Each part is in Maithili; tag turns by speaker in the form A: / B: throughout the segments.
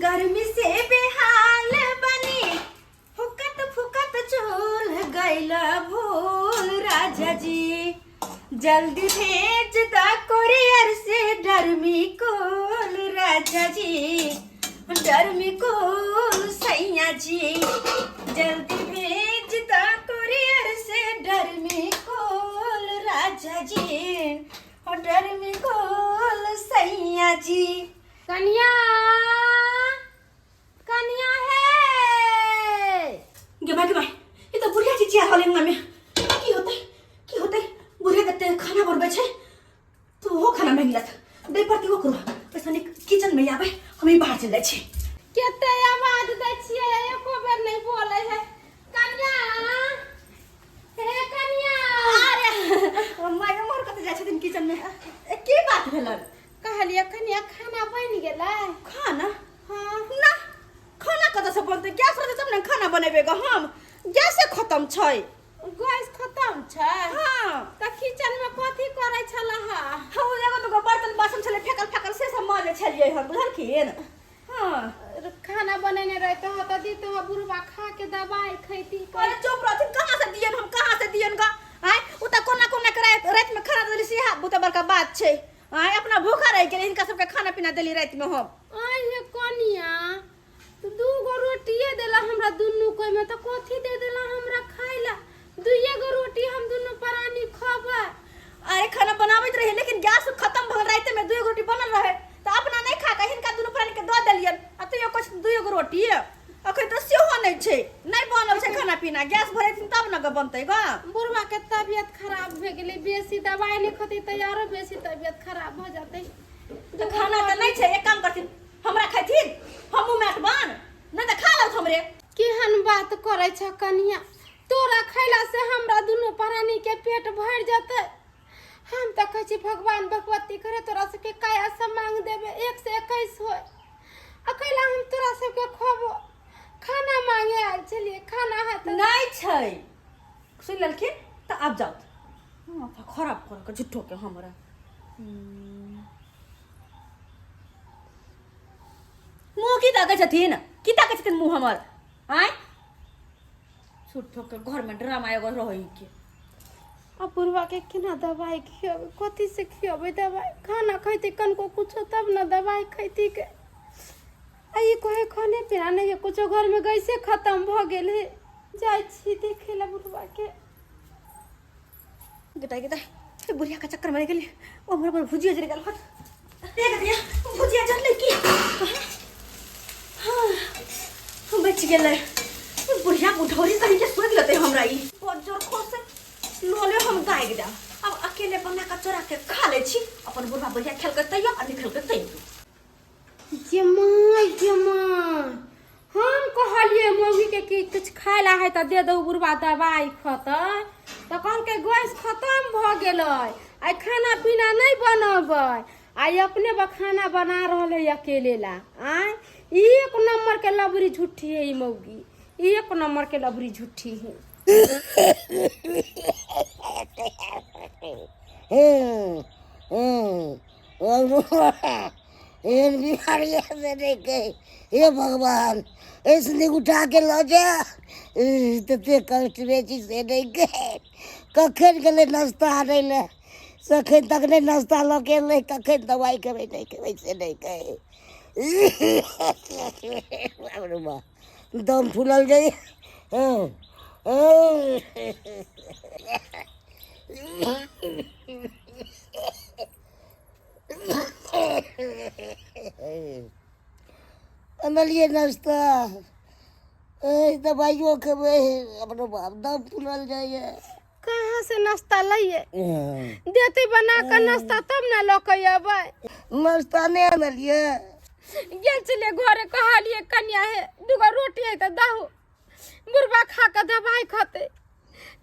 A: गर्मी से बेहाल बनी, फुकत फुकत चूल गइल भूल राजा जी। जल्दी भेज द कोरियर से डरमी कोल राजा जी, डरमी कोल सैया जी। जल्दी भेज द कोरियर से डरमी कोल राजा जी, डरमी कोल सैया जी।
B: कनिया, कनिया हे।
A: गे माय, गे माय, ई तऽ बुढ़िया चिचिया रहल अंगना में। की होतै, की होतै? बुढ़िया कते खाना बनबै छै तऽ ओहो खाना मांगि लेत, दै पड़तै ओकरो। ओहिसँ नीक किचन में आबै, हम ई बाहर चलि जाइ छी।
B: कते आवाज दै छियै, एको बेर नहि बोलै है। कनिया हे, कनिया।
A: अरे माय, उम्हर कतऽ जाइ छथिन किचन में? ए, की बात भेलन?
B: कहलियै कनिया, खाना बनि गेलै?
A: खाना?
B: हाँ।
A: ना, खाना कतऽ से बनतै? गैस रहतै तब ने खाना बनेबै ग हम। गैसे खत्म छै।
B: गैस खत्म छै?
A: हाँ।
B: तऽ किचन में कथी करै छलह?
A: हाँ, ओ एगो दूगो बर्तन बासन छलै फेकल फेकल, से सब माजै छलियै हन, बुझलखिन? हाँ।
B: खाना बनेने रहते हो तऽ दीते हो, बुढ़बा खा के दवाई खैती।
A: अरे चुप रहथिन, कहाँ से दियन हम, कहाँ से दियन ग? आँय, ओ तऽ कोना कोना के राति राति में खाना देली से बहुते बड़का बात छै। आँय, अपना भूखा रहि गेलै, हिनका सबके खाना पीना देली राति में हम।
B: आइ हे कनिया, तो दू गो रोटिए देला हमरा दुनू कोइ में, तो कथी दे देला हमरा खाइ ला? दुइए गो रोटी हम दुनू प्राणी खबै?
A: अरे खाना बनाबैत रहियै, लेकिन गैस खत्म भऽ गेल राति में, दुइए गो रोटी बनल रहे तऽ अपना नहि खा कऽ हिनका दुनू प्राणी के दऽ देलियनि। आ तैयो कहै छथिन दुइए गो रोटी। अखन तऽ सेहो नहि छै, नहि बनल छै खाना पीना। गैस भरेथिन तब ने ग बनतै ग।
B: बुढ़वा के तबियत खराब भए गेलै बेसी, दवाई नहि खतै तऽ आरो बेसी तबियत खराब भऽ जेतै।
A: तऽ खाना तऽ नहि छै, एक काम करथिन, हमरा खैथिन, हमहूँ मेहमान नहि तऽ खा लौथ हमरे।
B: केहन बात करै छ कनिया, तोरा खैला से हमरा दुनू प्राणी के पेट भरि जेतै? हम तऽ कहै छी भगवान भगवती करे तोरा सबके काया से मांग देबे 121 होय। अकेला हम तोरा सबके खुआबो? खाना मांगे आयल छलियै, खाना है तऽ
A: नहि छै। सुनि लेलखिन तऽ आब जाउ, माथा खराब कर के झूठो के हमरा। मुँह की ताकै छथिन, की ताकै छथिन मुँह हमर? आँय, झूठो के घर में ड्रामा एगो रहै के।
B: आ बुढ़वा के केना दवाई खियेबै? कथी से खियेबै दवाई? खाना खैतै कनको कुछो तब ने दवाई खैती के। आ ई कहे खाने पीना नहीं है कुछो घर में, गैसे खत्म भऽ गेल है। जाइ छी देखे ला बुढ़वा के।
A: गेताई गेताई, ए बुढ़िया के चक्कर में गेली, ओ हमर पर भुजिया जरि गेल। हट देख दिया, भुजिया जरलै की? हाँ, हम बच गेलै। बुढ़िया बुढ़ौरी कहीं के सोच लेतै हमरा। ई बज्जर खोसे लोले हम गाय देब। अब अकेले बना के चोरा के खा लै छी अपन। बुढ़वा बुढ़िया खेलकै तैयो आ नहि खेलकै तैयो।
B: जे माय, जे माय, हम कहलियै मौगी के कि किछु खाय ला है तऽ दे दहु, बुढ़बा दवाई खतै, तऽ कहलकै गैस खतम भऽ गेलै, आइ खाना पीना नहि बनबै। आइ अपने खाना बना रहल है अकेले ला। आँय, एक नंबर के लबरी झूठी है ई मौगी, एक नंबर के लबरी झूठी है।
C: एहन बीमारी से नहि कही, हे भगवान, ऐसने उठा के लऽ जा। तते कष्ट मे छी से नहि कही। कखन गेलै नाश्ता आनै लए, से एखन तक नहि नाश्ता लऽ के एलै। कखन दवाइ खेबै, नहि खेबै से नहि कही। बाप रे बाप, दम फूलल जाइए। हँ हँ। अनलियै नाश्ता, दबाइयो खेबै। अपनो बाप, दम फूलल जाइए।
B: कहाँ से नाश्ता लइए? देते बना के नाश्ता तब ना लऽ के अबै।
C: नाश्ता नहि अनलियै?
B: गेल छलियै घरे, कहलियै कनिया हे, दूगो रोटी है तऽ दहु, बुढ़बा खा के दवाई खतै।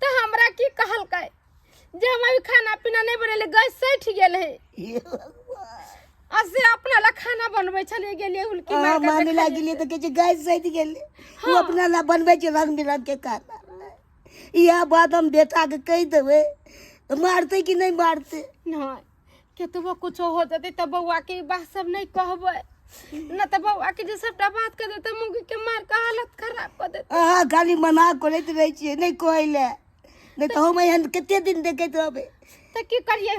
B: तऽ हमरा की कहलकै जे हम अभी खाना पीना नहि बनेले, गैस सठि गेल है।
C: हे भगवान।
B: आ से अपना ला खाना बनबै छलियै, गेलियै हुलकी
C: अहाँ
B: मारि कऽ।
C: माने
B: देखलियै।
C: लागलियै तऽ कहै छै गैस सधि गेलै। ओ अपना ला बनबै छै रंग बिरंग के खाना। इएह बात हम बेटाके कहि देबै तऽ मारतै कि नहि मारतै?
B: नहि, केतबो कुछो हो जेतै तऽ बौआ के ई बात सब नहि कहबै। न तऽ बौआ के जे सबटा बात कह देतै मौगी के मार के हालत खराब कऽ देतै।
C: अहाँ खाली मना करैत रहै छियै नहि कहै लए, नहि तऽ हम एहन कते दिन देखैत रहबै।
B: तऽ की करियै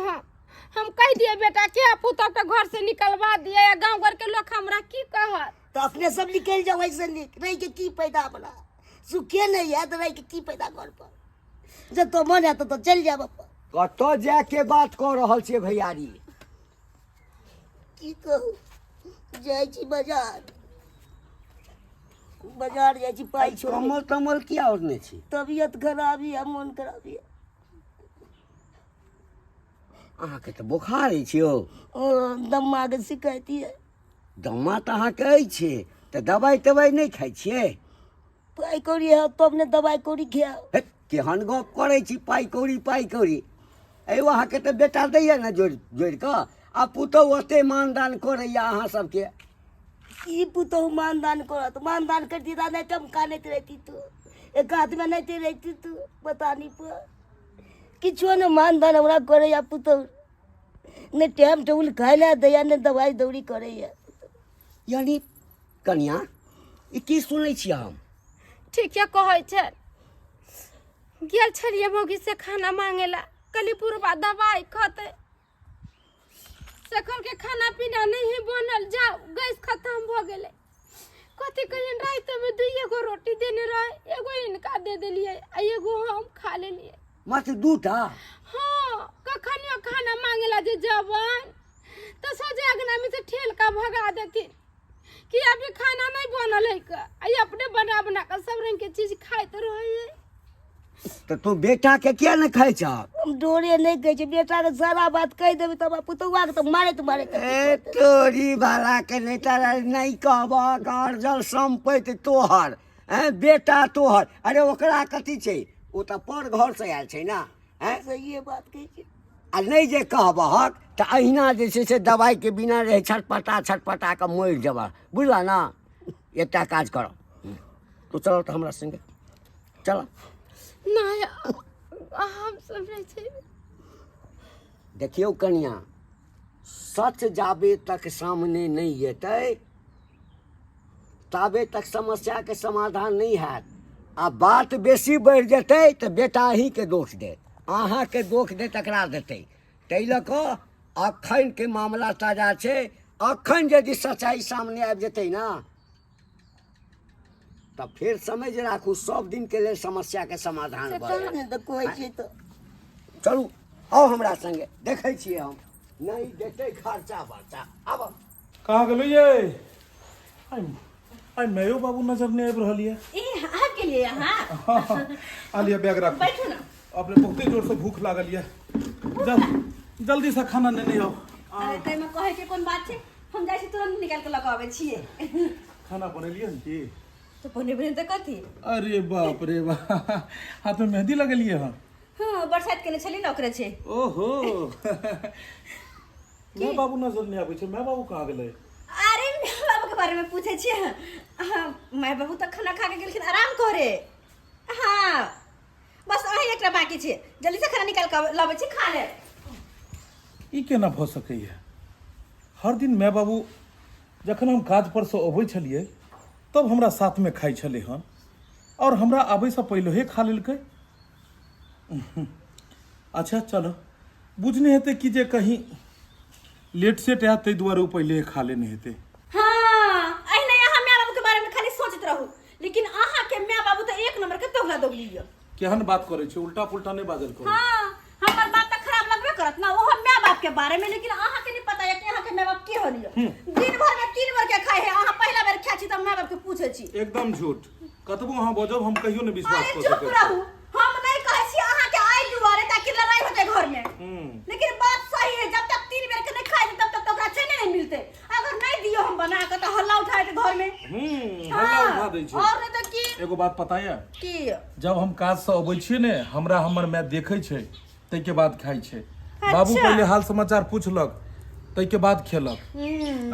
B: हम कहि दियै बेटा के आ पुतहु के घर से निकलवा दियै, आ गाँव घर के लोक हमरा की कहत?
C: तऽ अपने सब निकलि जाउ, ऐसे नीक रहि के की फायदा? अपना सुखे नहि हैत, रहि के की फायदा घर पर? जतऽ मन हैत ततऽ चलि जायब अपन।
D: कतऽ जायके बात कऽ रहल छियै भैयारी?
C: की कहू, जाइ छी बाजार, बाजार जाइ छी पाइ छोड़।
D: कमल तमल किया ओढ़ने छी?
C: तबियत खराब यऽ, मोन खराब यऽ।
D: अहाँके तऽ बोखार अछि यौ।
C: ओ दम्मा के शिकायत यऽ।
D: दम्मा तऽ अहाँके अछि, तऽ दबाइ तबाइ नहि खाइ छियै?
C: पाइ कौड़ी हैत तब ने दबाइ कौड़ी खायब।
D: हे, केहन गप करै छी, पाइ कौड़ी पाइ कौड़ी। एगो अहाँके तऽ बेटा दैया ने जोड़ि जोड़ि कऽ, आ पुतहु ओते मानदान करैया अहाँ सबके।
C: की पुतहु मानदान करत? मानदान करती तऽ नहि हम कानैत रहिती, तू एक हाथमे नहि रहिती तू पता नहीं पर किछो नहि मानदान हमरा करैया पुतहु, नहि टाइम टेबुल खाय लए दैया, नहि दवाइ दौरी करैया।
D: यानी कनिया, ई की सुनै छियै हम?
B: ठीके कहै छै। गेल छलियै मौगी से खाना मांगे ला, कहली बुढ़बा दवाई खतै, से कहलकै खाना पीना नहीं बनल, जाओ गैस खत्म भऽ गेलै। कथी कहियन, रातिमे दुइए गो रोटी देने रहे, एगो हिनका दे देलियै आ एगो हम खा लेलियै।
D: मात्र दूटा?
B: हाँ, कखनियो खाना मांगे ला जे जबन तऽ सोझे अगना में से ठेल का भगा देथिन कि अभी खाना नहीं बनल है का, आ अपने बना बना के सब रंग के चीज खाइत रहे है।
D: तऽ तू बेटा के किया ने खाइ छह?
C: हम डोरे नहि कहै छियै बेटाके, सारा बात कहि देबै तब पुतौआके तऽ मारैत मारैत।
D: ए तोरी वाला के नहि तारा नहि कहबक, अर्जल सम्पति तोहर हैं, बेटा तोहर। अरे ओकरा कथी छै, ओ तऽ पर घर से आयल छै ने। हैं,
C: सहिए बात कहै छियै।
D: आ नहि जे कहबहक तऽ अहिना जे छै से दवाइके बिना रहै छटपटा छटपटा कऽ मरि जेबह, बुझलह ने? एकटा काज कर, तू चल तऽ हमरा सङ्गे चल।
B: नहीं, हम सब नहीं छै।
D: देखियौ कनिया, सच जाबे तक सामने नहि एतै ताबे तक समस्याके समाधान नहि हैत, आ बात बेसी बढ़ि जेतै तऽ बेटा अहीँके दोष देत, अहाँके दोष देत, तकरा देतै। ताहि लऽ कऽ अखनके मामला ताजा छै, अखन यदि सच्चाइ सामने आबि जेतै ने तऽ फेर समझ राखू सब दिनके लेल समस्याके समाधान भऽ जायत।
C: नहि तऽ कहै छियै तऽ
D: चलू, आउ हमरा सङ्गे, देखै छियै हम नहि देतै खर्चा बर्चा। आब
E: कहाँ गेलो ये? आइ आइ मायो बाबू नजर नहि आबि रहल यऽ।
A: ए आबि गेलियै अहाँ?
E: आ लिअ बैग राखू।
A: बैठू ने।
E: अपने बहुते जोरसँ भूख लागल यऽ, जल्दी से खाना नेने आउ।
A: अरे ताहिमे कहै के कोन बात छै, हम जाइ छी तुरंत निकालि के लऽ कऽ अबै छियै।
E: खाना बनेलियै हन की?
A: तऽ बनेबै तऽ कथी?
E: अरे बाप रे बाप, हाथमे मेहंदी लगेलियै हन?
A: हँ, बरसाइत केने छलियै ने, ओकरे छै।
E: ओहो, माय बाबू नजर नहि आबै छै, माय बाबू कहाँ गेलै?
A: अरे माय बाबू के बारे में पूछे छियै? हाँ, माय बाबू तऽ खाना खा के गेलखिन आराम करे। हाँ, बस अहीं एकटा बाकी छै, जल्दी से खाना निकाल के लाबै छी, खा ले।
E: ई केना भऽ सकैए? हर दिन माय बाबू जखन हम काज पर से अबै छलियै तब हमरा साथमे खाइ छलै हन, आओर हमरा आबैसँ पहिलहे खा लेलकै। अच्छा चलो, बुझने हेतै कि जे कहीं लेट सेट आयत, ताहि दुआरे ओ पहिले खा लेने हेतै।
A: हाँ, अहिना अहाँ माय बाबू के बारे में खाली सोचैत रहू, लेकिन अहाँ के माय बाबू तऽ एक नंबर के दोगला दोगली यऽ।
E: केहन बात करै छै, उल्टा पुल्टा नहि बाजल करू।
A: हाँ, हमर बात तऽ खराब लगबे करत ना, ओहो माय बाप के बारे में, लेकिन अहाँ के नहीं पता है कि अहाँ के माय बाप के होली। दिन भर में 3 बार के खाए है, अहाँ पहला बेर खाए छी तऽ माय बाप के पूछे छी।
E: एकदम झूठ, कतबो अहाँ बजब हम कहियो नहि विश्वास
A: अरे
E: कऽ
A: चुप
E: सकै छी।
A: रहू, हम नहीं कहै छी अहाँ के आई दुआरे ताकि लड़ाई होते घर में, लेकिन बात सही है, जब तक 3 बेर के नहीं खाए तब तक तो ओकरा चैन नहीं मिलते। अगर नहीं दियो हम बना के तो हल्ला उठाए घर में।
E: हल्ला उठा दै छै।
A: और नहीं तो की?
E: एगो बात पता है?
A: की?
E: जब हम काज से अबै छियै ने, हमरा हमर माय देखै छै ताहिके बाद खाइ छै। बाबू पहिले हाल समाचार पूछलक ताहिके बाद खेलक,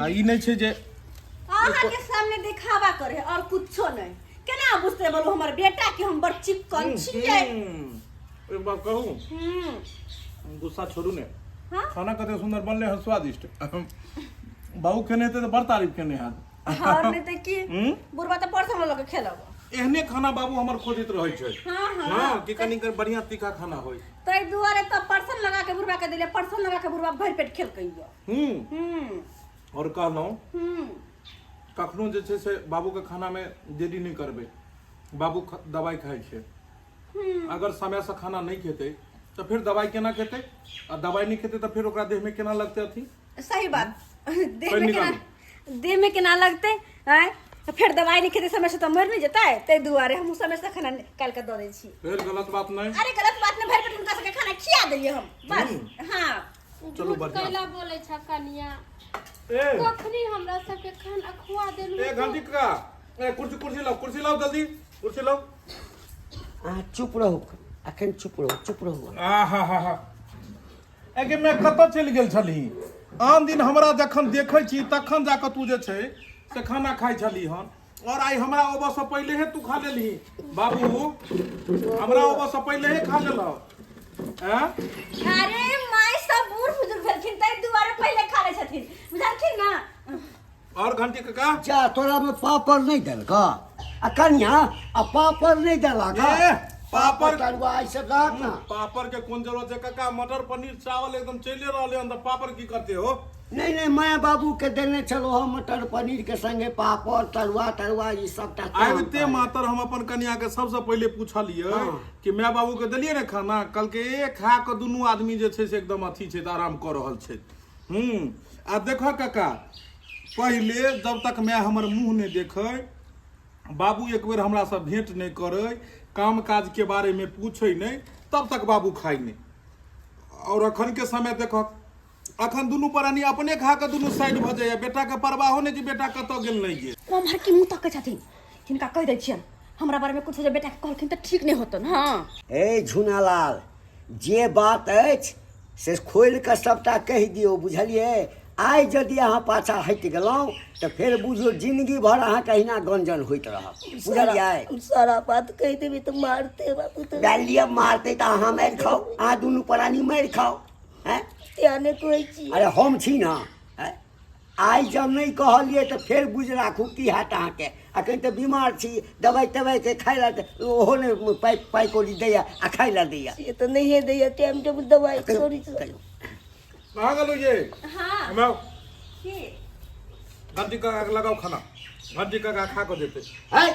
E: आ ई नहि छै जे
A: अहाँ के सामने दिखावा करे और कुछो नहीं। केना बुझते बोलू हमर बेटा के हम बड़ चिकन छियै।
E: एक बात कहू? गुस्सा छोड़ू ने।
A: हाँ?
E: खाना कते सुंदर बनले हन, स्वादिष्ट। बाबू खेने हेतै तऽ बड़ तारीफ केने हैत।
A: और नहीं तऽ की।
E: हम्म?
A: बुढ़वा तऽ परसन लऽ के खेलक।
E: एहने खाना बाबू हमर खोजैत रहै छै।
A: हाँ हाँ।
E: हाँ, कि कनि कनि बढ़िया तीखा खाना होय।
A: ताहि दुआरे तऽ परसन लगा के बुढ़वा के देलियै, परसन लगा के बुढ़वा भरि पेट खेलकै यऽ।
E: हम्म। और कहलहुँ, कखनो जे छै से बाबूके खानामे देरी नहि करबै। बाबू दवाइ खाइ छै, अगर समयसँ खाना नहि खेतै तऽ फेर दवाइ केना खेतै, आ दवाइ नहि खेतै तऽ फेर ओकरा देहमे केना लगतै अथी?
A: सही बात। देह
E: पानि
A: में केना
E: निकालू।
A: देह में केना लगतै? आँय, तऽ फेर दवाइ नहि खेतै समय से तऽ मरि नहि जेतै? ताहि दुआरे हमहूँ समय से खाना निकालि कऽ दऽ दै छी।
E: फेर गलत बात नहि।
A: अरे गलत बात नहि, भरि पेट हुनका सबके खाना खिया देलियै हम बस। हाँ।
E: चलू
B: झूठ
E: बढ़िआँ।
B: कैला बोलै छ कनिया?
E: ए
B: कखनी हमरा सबके खाना खुआ देलू?
E: ए घंटी का, ए कुर्सी, कुर्सी लाओ, कुर्सी लाओ, जल्दी कुर्सी लाओ।
D: अहाँ चुप रहू अखन, चुप रहू, चुप रहू।
E: आ हा हा हा, एगे मैं कतऽ चलि गेल छलही? आन दिन हमरा जखन देखै छी तखन जाकऽ तू जे छै से खाना खाइ छलही हन, और आइ हमरा अबऽसँ पहिलेहे तू खा लेलही। बाबू हमरा अबऽसँ पहिलेहे खा लेलह? आँय?
A: अरे माय सब बूढ़ बुजुर्ग भेलखिन, ताहि दुआरे पहिले खा लै छथिन, बुझलखिन ना?
E: और घंटी काका।
D: जा, तोरा में पापड़ नहीं देलक आ कनिया? आ पापड़ नहीं देलक?
E: ए, पापड़
D: तरुआ ई सब रहत ना।
E: पापड़ के कोन जरूरत है काका? मटर पनीर चावल एकदम चले रहले हन, तऽ पापड़ की करते हो?
D: नहीं नहीं, माय बाबू के देने छलो हम मटर पनीर के संगे पापड़ तरुआ तरुआ ई सबटा।
E: आबिते मातर हम अपन कनिया के सबसे पहिले पूछलियै कि माय बाबू के देलियै ने खाना? कल के ए खा के दुनू आदमी जे छै से एकदम अथी छै, तऽ आराम कऽ रहल छै। आ देखऽ काका, पहिले जब तक माय हमर मुँह नहि देखै, बाबू एक बेर हमरासँ भेंट नहि करै, काम काज के बारे में पूछै नहि, तब तक बाबू खाइ नहि। और अखन के समय देखक, अखन दुनू प्राणी अपने खा के दुनू साइड भऽ जाइए, बेटा के परवाहो नहि कि बेटा कतऽ गेल नहि गेल।
A: ओम्हर की मुँह तकै छथिन? हिनका कहि दै छियनि, हमरा बारे में कुछ जे बेटा के कहलखिन तऽ ठीक नहि होतन। हाँ।
D: ए झुनालाल, जे बात अछि से खोलि कऽ सभटा कहि दियौ, बुझलियै? आइ यदि अहाँ पाछाँ हटि गेलहुँ तऽ फेर बुझियौ जिंदगी भर अहाँके अहिना गंजन होइत रहत, बुझलियै?
C: सारा बात कहि देबै तऽ मारते बाबू तऽ।
D: मानि लिअ मारतै तऽ अहाँ मारि खाउ, अहाँ दुनू प्राणी मारि खाउ। हैं?
C: तें नहि कहै छी।
D: अरे हम छी ने। हैं? आइ जब नहि कहलियै तऽ फेर बुझि राखू की हैत अहाँके। अखन तऽ बीमार छी, दवाइ तवाइके खाइ लए तऽ ओहो नहि पाइ पाइ कौड़ी दैया आ खाइ लए दैया।
C: से तऽ नहिए दैया टाइम टेबुल दवाइ।
D: कहियौ,
C: छोड़ी।
D: कहियौ।
E: कहाँ गेलौ ये?
A: हाँ।
E: हमरा
A: की?
E: घंटी काका के लगाओ खाना, घंटी काका खा कऽ जेतै।
D: है,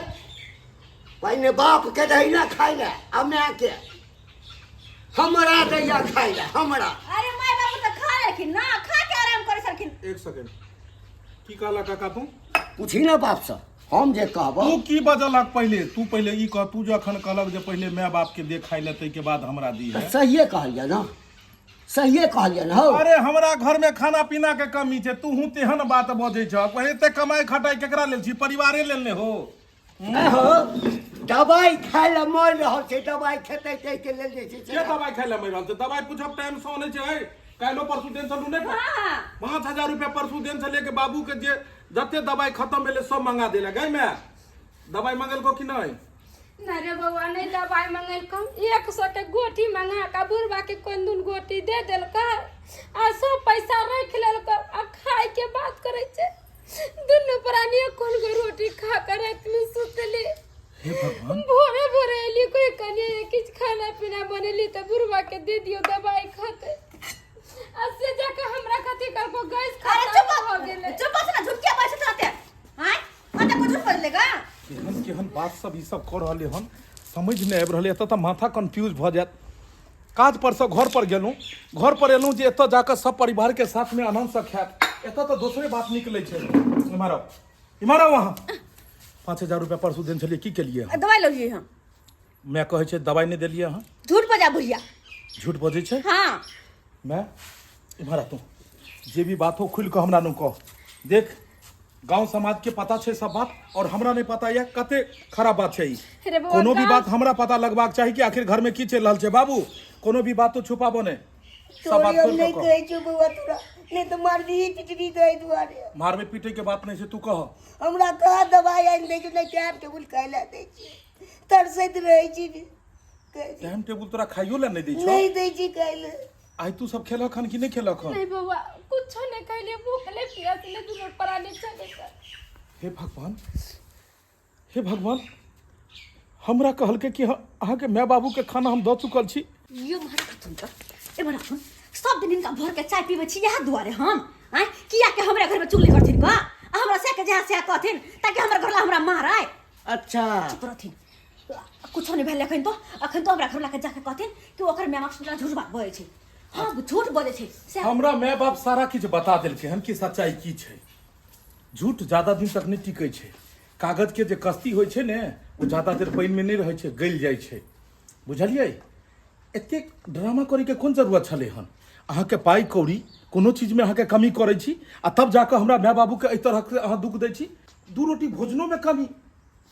D: पहिने बाप के दही ना खाइ लए आ माय के, हमरा दैया खाइ लए हमरा।
A: अरे माय बाबू तऽ खा लेलखिन ना, खा के आराम करै छलखिन।
E: एक सेकेंड, की कहला काका तू?
D: पूछी ना बापसँ, हम जे कहबो।
E: तू की बजलक पहिले? तू पहिले ई कह, तू जे अखन कहलक जे पहिले माय बाप के दे खाइ लए, ताहिके बाद हमरा दी है।
D: सहिए कहलियै ना, सहिए कहलियै ने हौ।
E: अरे हमरा घर में खाना पीना के कमी छै, तूहू तेहन बात बजै छह। एते कमाइ खटाइ केकरा लेल छी? परिवारे लेल ने हो।
D: नहि हो, दवाइ खाइ लए मरि रहल छै, दवाइ खेतै ताहिके लेल जे छै से।
E: के दवाइ खाइ लए मरि रहल छै? दवाइ पूछब टाइम से अनै छै? काल्हिो परसू देन छलू नहि? 5000 रुपया परसू देन छलियै कि बाबू के जे जते दवाइ खत्म भेलै सब मंगा देला। गै माय, दवाइ मंगेलको कि नहि?
B: नहि रे बौआ, नहि दवाइ मंगेलकौ। 100 के गोटी मंगा कऽ बुढ़बा के कोन दुन गोटी दे देलकै आ सब पैसा राखि लेलकै, आ खाय के बात करै छै। दुनू प्राणी कोन गो रोटी खा कऽ रातिमे सुतली।
E: हे भगवान!
B: भोरे भोरे एली कोई कनिया, किछु खाना पीना बनेली तऽ बुढ़बा के दे दियौ, दवाइ खतै, आ से जाके हमरा खातिर कहलको गैस
A: अरे
B: खत्म
A: चुप
B: भऽ गेलै।
A: चुप बस ना, झूठ क्या बात रहते हैं? अते को झूठ बोल लेगा?
E: केहन केहन बात सब ई सब कऽ रहलै हन, समझ नहि आबि रहलै। एतऽ तऽ माथा कन्फ्यूज भऽ जायत। काज पर से घर पर गेलहुँ, घर पर एलहुँ जे एतऽ जाकऽ सब परिवारके साथमे आनन्दसँ खायब, एतऽ तऽ दोसरे बात निकलै छै। इम्हर आउ, इम्हर आउ अहाँ। 5000 रुपया परसू देने छलियै, की केलियै अहाँ?
A: दवाई ललियै हम।
E: माय कहै छै दवाइ नहि देलियै अहाँ।
A: झूठ बजा बुढ़िया।
E: झूठ बजै छै?
A: हाँ।
E: माय, इम्हर आ तू, जे भी बात हो खुलि कऽ हमरा नु कह। देख, गांव समाज के पता छै सब बात और हमरा नहीं पता यऽ, कते खराब बात छै ई।
B: रे बौआ,
E: कोनो भी
B: गाँव-
E: बात हमरा पता लगबाक चाही कि आखिर घर में की चलि रहल छै। बाबू, कोनो भी बात तो छुपाबो नहि, सब बात
C: तोरी हम
E: खोलि
C: नहि
E: कऽ कह।
C: कहै छियौ बौआ तोरा, नहि तऽ मारबिही पिटबी ताहि दुआरे।
E: मारबे पीटे के बात नहि छै, तू कह।
C: हमरा कहाँ दवाइ आनि दै छौ, नहि टाइम टेबुल खाइ लए दै छै, तरसैत रहै छी। कहै छी,
E: टाइम टेबुल तोरा खाइयो लए नहि दै छौ?
C: नहि दै छी खाइ लए।
E: आइ तू सब खेलक हन कि नहि खेलक हन?
B: नहीं बौआ, कुछो नहि खैलियै, भूखले प्यासले दुनू प्राणी छलै।
E: हे भगवान, हे भगवान, हमरा कहलकै कि अहाँके माय बाबूके खाना हम दऽ चुकल छी।
A: यो महाराज सुन त, ए बड़ा सुन, सब दिन इनका भर के चाय पीबै छी इएह दुआरे हम आँय, किया के हमरा घर में चुगली करथिन का, आ हमरा से के जहाँ से कहथिन ताकि हमरा घर ला हमरा माराय।
D: अच्छा।
A: चुप रहथिन, कुछो नहीं भेल अखन तो। अखन तो हमरा घर ला के जाके कहथिन कि ओकर माय बाप सुनला झूठ बात बजै छै। हाँ, झूठ बजै छै से।
E: हमरा माय बाप सारा किछु बता देलकै हन कि सच्चाई की छै। झूठ ज्यादा दिन तक नहि टिकै छै। कागजके जे कश्ती होइ छै ने, ओ ज्यादा देर पानिमे नहि रहै छै, गलि जाइ छै, बुझलियै? एतेक ड्रामा करैके कोन जरूरत छलै हन? अहाँके पाइ कौड़ी कोनो चीजमे अहाँके कमी करै छी आ तब जाकऽ हमरा माय बाबूके एहि तरहके अहाँ दुःख दै छी। दू रोटी भोजनोमे कमी,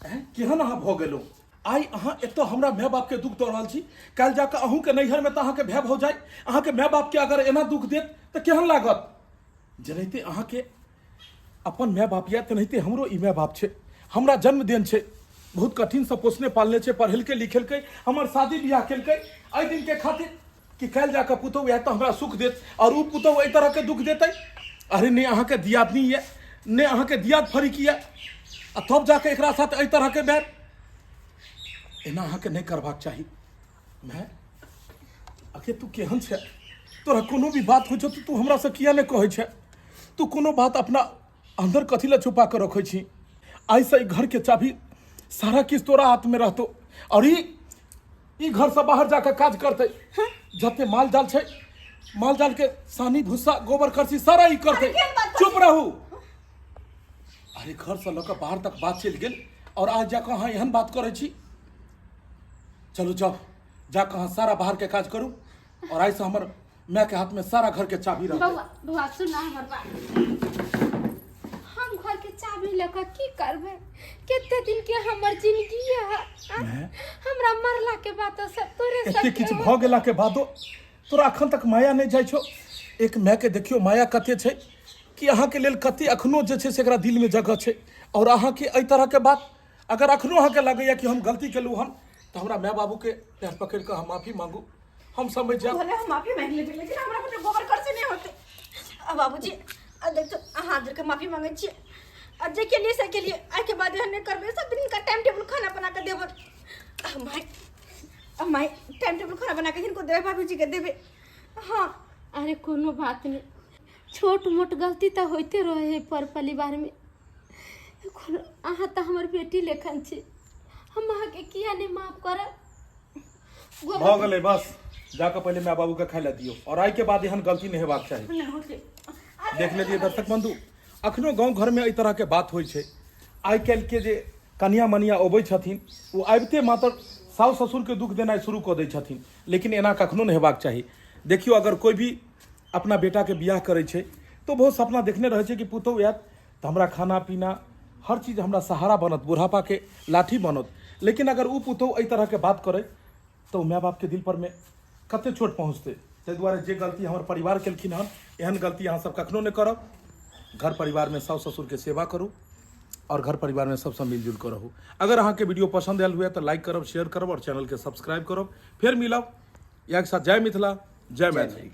E: ऐं केहन अहाँ भऽ गेलहुँ? आइ अहाँ एतऽ हमरा माय बापके दुःख दऽ रहल छी, काल्हि जाकऽ अहूँके नैहरमे तऽ अहाँके भाय भौजाइ अहाँके माय बापके अगर एना दुःख देत तऽ केहन लागत? जेनाहिते अहाँके अपन माय बाप यऽ तेनाहिते हमरो ई माय बाप छै। हमरा जन्म देन छै, बहुत कठिनसँ पोसने पालने छै, पढ़ेलकै लिखेलकै, हमर शादी बियाह केलकै एहि दिनके खातिर कि काल्हि जाकऽ पुतहु आयत तऽ हमरा सुख देत, आओर ओ पुतहु एहि तरहके दुःख देतै। अरे नहि अहाँके दियादनी यऽ, नहि अहाँके दियाद फरीक यऽ, आ तब जाकऽ एकरा साथ एहि तरहके बैर एना अहाँके नहि करबाक चाही। माय, आखिर तू केहन छै? तोरा कोनो भी बात होइ छौ तऽ तू हमरासँ किया नहि कहै छै? तू कोनो बात अपना अंदर कथी लए छुपा कऽ रखै छी? आइसँ ई घरके चाभी सारा किछु तोरा हाथमे रहतौ, आओर ई ई घरसँ बाहर जाकऽ काज करतै। जते माल जाल छै, माल जाल के सानी भूसा गोबर करसी सारा ई करतै।
A: अरे केहन बात करै
E: चुप
A: छी?
E: रहू। अरे घरसँ लऽ कऽ बाहर तक बात चलि गेल आओर आज जाकऽ अहाँ एहन बात करै छी। चलू जाओ, जाकऽ अहाँ सारा बाहर के काज करू और आइ से हमर माय के हाथ में सारा घर के चाबी रहतै।
B: बौआ, बौआ, सुन हमर बात, हम घर के चाबी लऽ कऽ की करबै? कते दिन के हमर जिंदगी है?
E: माय।
B: हमरा मरला के बाद तऽ सब तोरे
E: एते
B: सबके
E: किछु भऽ गेला के बादो तोरा अखन तक माया नहि जाइ छौ? एक माय के देखियौ माया कते छै कि अहाँके लेल कते अखनो जे छै से एकरा दिल में जगह छै, और अहाँके एहि तरह के बात अगर अखनो अहाँके लगैया कि हम गलती केलहुँ हन तऽ हमरा माय बाबूके पैर पकड़ि कऽ हम माफी मांगू, हम समझ जायब।
A: भले हम माफी मांगि लेबै, लेकिन हमरा कोनो गोबर खर्च नहि होतै। आ बाबूजी, आ देखियौ, अहाँ के माफी मांगै छियै, आ जे केलियै से केलियै, आइके बाद एहन नहि करबै। सब दिन का टाइम टेबुल खाना बना कऽ देबै। आ माय, आ my, time table खाना बना कऽ हिनको देबै, बाबूजी के देबै। हाँ।
B: अरे कोनो बात नहि, छोट मोट गलती तऽ होइते रहै है पर परिवारमे। कोनो अहाँ तऽ हमर बेटी लेखन छी, हम अहाँके किया नहि माफ करब?
E: भऽ गेलै, बस जाकऽ पहिले माय बाबूके खाय लए दियौ और आइके बाद एहन गलती नहि हेबाक चाही।
A: नहि होतै।
E: देख लेलियै दर्शक बंधु, अखनो गाँव घरमे एहि तरहके बात होइ छै। आइ काल्हिके जे कनिया मनिया अबै छथिन, ओ आबिते मात्र साउस ससुरके दुख देनाइ शुरू कऽ दै छथिन, लेकिन एना कखनो नहि हेबाक चाही। देखियौ, अगर कोइ भी अपना बेटाके बियाह करै छै तऽ बहुत सपना देखने रहै छै कि पुतहु आयत तऽ हमरा खाना पीना हर चीज हमरा सहारा बनत, बुढ़ापाके लाठी बनत। लेकिन अगर ओ पुतहु एहि तरहके बात करै तऽ ओ माय बापके दिल पर मे कते चोट पहुँचतै। ताहि दुआरे जे गलती हमर परिवार केलखिन हन, एहन गलती अहाँ सब कखनो नहि करब। घर परिवारमे साउस ससुरके सेवा करू और घर परिवारमे सबसँ मिलजुल कऽ रहू। अगर अहाँके वीडियो पसन्द आयल हुए तऽ लाइक करब, शेयर करब और चैनलके सब्सक्राइब करब। फेर मिलब इएह के साथ। जय मिथिला, जय मैथिली।